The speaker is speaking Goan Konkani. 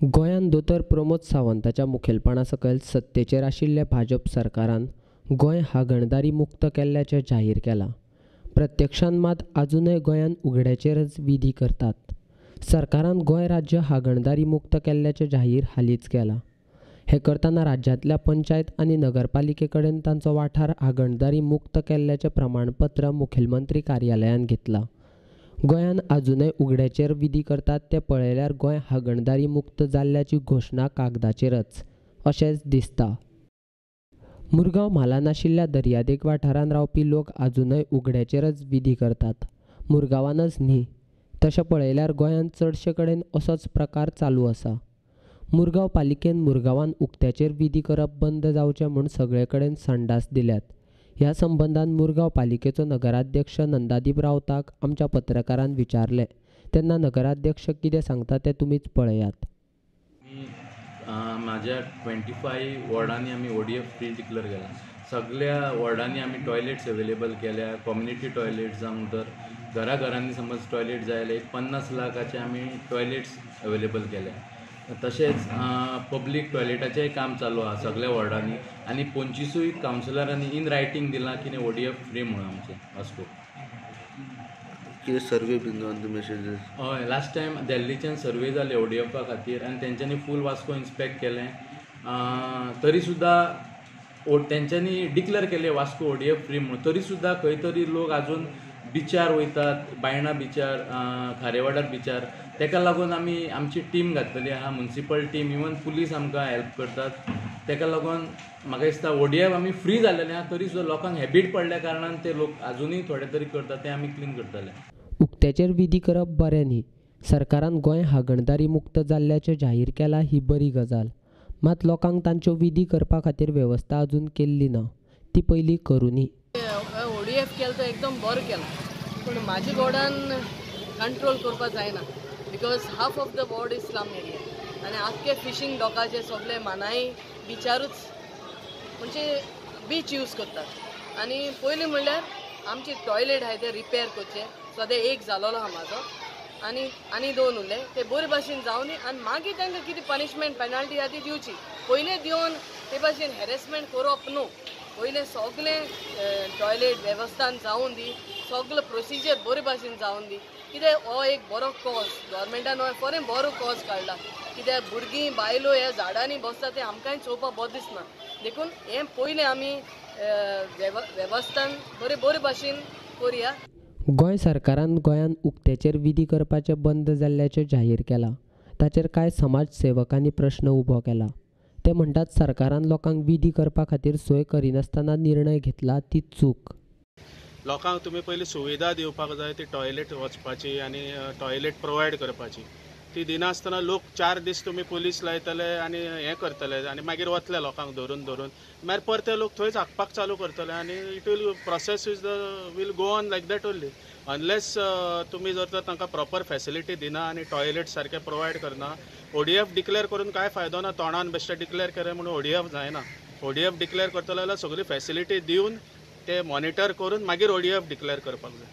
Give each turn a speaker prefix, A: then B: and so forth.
A: गोंयांत दोतोर प्रमोद सावंताच्या मुखेलपणा सकयल सत्तेचेर आशिल्ल्या भाजप सरकारान गोंय हागणदारी मुक्त केल्ल्याचें जाहीर केलां. प्रत्यक्षांत मात आजुनय गोंयांत उगड्याचेरच विधी करतात. सरकारान गोंय राज्य हागणदारी मुक्त केल्ल्याचें जाहीर हालींच केलां. हें करतना राज्यांतल्या पंचायत आनी नगरपालिके कडेन तांचो वाठार हागणदारी मुक्त केल्ल्याचें प्रमाणपत्र मुखेलमंत्री कार्यालयान घेतलां. गोंयांत आजुनय उगड्याचेर विधी करतात तें पळयल्यार गोंय हागणदारी मुक्त जाल्ल्याची घोशणा कागदाचेरच अशेंच दिसता. मुरगांव म्हालांत आशिल्ल्या दर्यादेग वाठारांत रावपी लोक आजुनय उगड्याचेरच विधी करतात. मुरगांवानच न्ही, तशें पळयल्यार गोंयांत चडशे कडेन असोच प्रकार चालू आसा. मुरगांव पालिकेन मुरगांवान उक्त्याचेर विधी करप बंद जावचें म्हूण सगळे कडेन संडास दिल्यात. ह्या संबंदान मुरगांव पालिकेचो नगराध्यक्ष नंदादीप रावताक आमच्या पत्रकारान विचारलें तेन्ना नगराध्यक्ष कितें सांगता तें तुमीच पळयात.
B: म्हाज्या 25 वॉर्डांनी आमी ओडीएफ फ्री डिक्लेअर केला. सगळ्या वॉर्डांनी आमी टॉयलेट्स अवेलेबल केल्या. कम्युनिटी टॉयलेट्स जावं तर घराघरांनी समज टॉयलेट जाय जाल्यार एक 50 लाखाचे आमी टॉयलेट्स अवेलेबल केल्या. तशेंच पब्लीक टॉयलेटाचेंय काम चालू आसा सगळ्या वॉर्डांनी आनी 25 कावन्सिलरांनी इन रायटींग दिलां की ओडीएफ फ्री म्हणून आमचें वास्को.
C: कितें सर्वे बीन जावन तुमी अशें?
B: हय, लास्ट टायम दिल्लीच्यान सर्वे जाले ओडीएफा खातीर आनी तेंच्यांनी फूल वास्को इन्स्पेक्ट केलें. तरी सुद्दां तेंच्यांनी डिक्लेअर केलें वास्को ओडीएफ फ्री म्हणून, तरी सुद्दां खंय तरी लोक आजून बिचार वयतात, बायणा बिचार, खारेवाड्यार बिचार. तेका लागून आमी आमची टीम घातलेली आहा, मुन्सिपल टीम, इवन पुलीस आमकां हेल्प करतात. तेका लागून म्हाका दिसता ओडीएफ आमी फ्री जाल्लेले आहा, तरी सुद्दां लोकांक हॅबीट पडल्या कारणान ते लोक आजुनूय थोडे तरी करतात, ते आमी क्लीन करतले.
A: उक्त्याचेर विधी करप बरें न्ही. सरकारान गोंय हागणदारी मुक्त जाल्ल्याचें जाहीर केलां ही बरी गजाल, मात लोकांक तांच्यो विधी करपा खातीर वेवस्था अजून केल्ली ना, ती पयलीं करुनी.
D: ओडीएफ केलं तो एकदम बरें केलां, पूण म्हाज्या वॉर्डान कंट्रोल करपाक जायना because half of the ward is slum area आनी आख्खे फिशींग डॉकाचे सगळे मानाय बिचारूच म्हणजे बीच यूज करतात. आनी पयलीं म्हणल्यार आमची टॉयलेट आहाय ते रिपेर करचे, सद्या एक जालोलो आहा म्हाजो आनी आनी 2 उरले, ते बरे भाशेन जावनी आनी मागीर तांकां कितें पनिशमेंट पेनल्टी आहा ती दिवची. पयलीं दिवन ते भाशेन हॅरेसमेंट करप न्हू. पयलें सगळें टॉयलेट वेवस्थान जावन दी, सगळो प्रोसिजर बरे भाशेन जावन दी. कित्याक हो एक बरो कॉज गव्हर्मेंटान हो बरें बरो कॉज काडला, कित्याक भुरगीं बायलो ह्या झाडांनी बसता तें आमकांय चोवपाक बरें दिसना. देखून हें पयलें आमी वेवस्थान बरे बरे भाशेन करुया.
A: गोंय सरकारान गोंयांत उक्त्याचेर विधी करपाचें बंद जाल्ल्याचें जाहीर केलां. ताचेर कांय समाज सेवकांनी प्रश्न उबो केला. ते म्हणटात सरकारान लोकांक विधी करपा खातीर सोय करिनासतना निर्णय घेतला ती चूक.
E: लोकांक तुमी पयलीं सुविधा दिवपाक जाय, ती टॉयलेट वचपाची आनी टॉयलेट प्रोवायड करपाची, ती दिनासतना लोक 4 दीस तुमी पुलीस लायतले आनी हें करतले आनी मागीर वतले लोकांक धरून धरून, मागीर परते लोक थंयच हागपाक चालू करतले आनी it will process is the will go on like that only unless तुमी जर तर तांकां प्रॉपर फॅसिलिटी दिना आनी टॉयलेट सारकें प्रोवायड करना. ओडीएफ डिक्लेअर करून कांय फायदो ना, तोंडान बेश्टे डिक्लेअर केलें म्हणून ओडीएफ जायना. ओडीएफ डिक्लेअर करतले जाल्यार सगळी फॅसिलिटी दिवन ते मॉनिटर करून मागीर ओडीएफ डिक्लेअर करपाक जाय.